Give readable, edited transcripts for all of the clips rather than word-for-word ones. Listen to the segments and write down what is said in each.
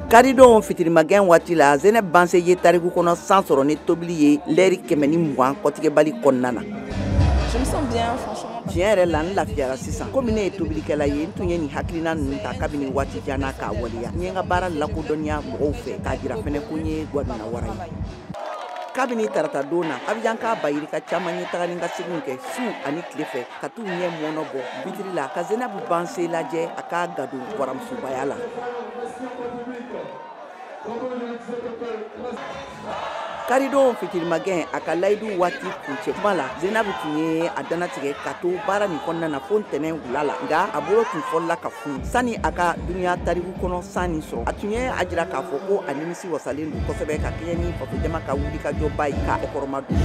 Karidon fitirimagɛn waati la, Zeneb Banse ye tariku kɔnɔ san sɔrɔ ni tobili ye lɛri 120 kɔtigɛbali kɔnɔna na. Je me sens bien, franchement. Tiɲɛ yɛrɛ la, n lafiyara sisan. Komi ne ye tobilikɛla ye, n tun ye nin hakilina ninnu ta kabini waati jan na k'a waleya. N ye n ka baara lakodɔnniya mɔgɔw fɛ k'a jira fɛnɛ ko n ye gwadonna wara ye. Kabini tarata don na, Abijan ka bayirika caman ye taga ni ka seginw kɛ su ani tile fɛ ka t'u ɲɛ mɔnɔ bɔ bitiri la ka Zeneb Banse lajɛ a ka gadon waramusobaya la. Karidon fitirimagɛn a ka layidu waati kuncɛ kuma la, Zeneb tun ye a dannatigɛ ka to baara nin kɔnɔna na fo ntɛnɛn wula la, nka a bolo tun fɔlɔla ka funu sani a ka dunuya tariku kɔnɔ san nin sɔrɔ. A tun ye a jira k'a fɔ ko a nimisi wasalen don kosɛbɛ ka kɛɲɛ ni fasojama ka wulikajɔba ye k'a kɔrɔma don.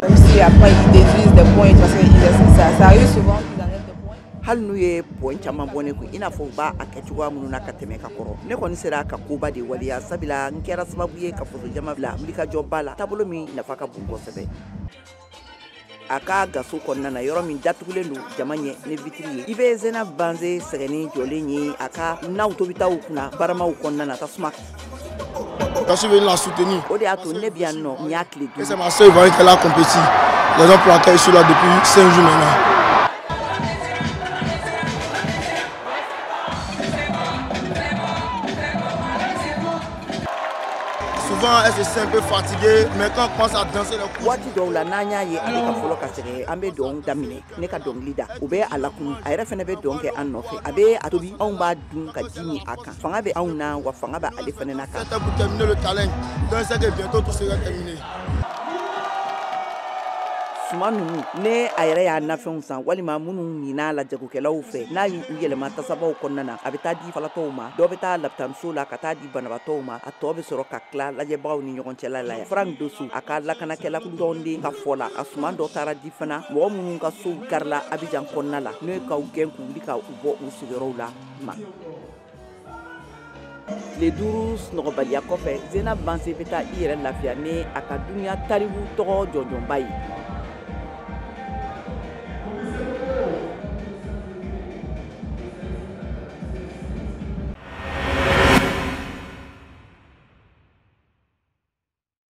Même si après ils déduisent des points, parce que ça arrive souvent qu'ils enlèvent des points. Hali n'u ye point caman bɔ ne kun, i n'a fɔ u b'a kɛ cogoya minnu na ka tɛmɛ ka kɔrɔ, ne kɔni sera ka koba de waleya, sabula n kɛra sababu ye ka fasojama bila wulikajɔba la, taabolo min nafa ka bon kosɛbɛ. A ka gaso kɔnɔna na, yɔrɔ min datugulen don jama ɲɛ ni vitiri ye, i bɛ Zeneb Banse sɛgɛnnen jɔlen ye a ka naw tobitaw kunna baramaw kɔnɔna na tasuma. Je suis venu la soutenir. O de y'a to ne bɛ yan nɔ n y'a tile 5. C'est ma sœur ivoirienne qui a compétit. Raison pour laquelle je suis là depuis 5 jours maintenant. Souvent, elle se sent un peu fatiguée, mais quand on commence à danser le coup. Waati dɔw la, n'an y'a ye a bɛ ka fɔlɔ ka sɛgɛn, an bɛ dɔn daminɛ, ne ka dɔnkili da, u bɛ a lakunu, a yɛrɛ fana bɛ dɔn kɛ an nɔfɛ, a bɛ a tobi, anw b'a dun ka ji min a kan. Fanga bɛ anw na, wa fanga bɛ ale fana na kan. C'est pour terminer le challenge. Donc c'est que bientôt tout sera terminé. Suman ninnu ne a yɛrɛ y'a nafɛnw san walima minnu ɲin'a la jagokɛlaw fɛ, n'a y'u yɛlɛma tasabaw kɔnɔna na, a bɛ taa di falatɔw ma, dɔw bɛ taa lapitaniso la ka taa di banabaatɔw ma, a tɔ bɛ sɔrɔ ka tila lajɛbagaw ni ɲɔgɔn cɛla la. Frank Dosu a ka lakanakɛla tɔnden ka fɔ la, a suman dɔ taara di fana mɔgɔ minnu ka sow karila Abijan kɔnɔna la, n'o ye k'aw gɛn k'u wuli ka u bɔ u sigiyɔrɔw la ma. Tile 5 sunɔgɔbaliya kɔfɛ, Zeneb Banse bɛ taa i yɛrɛ lafiya ni a ka dunuya tariku tɔgɔ jɔnjɔnba ye.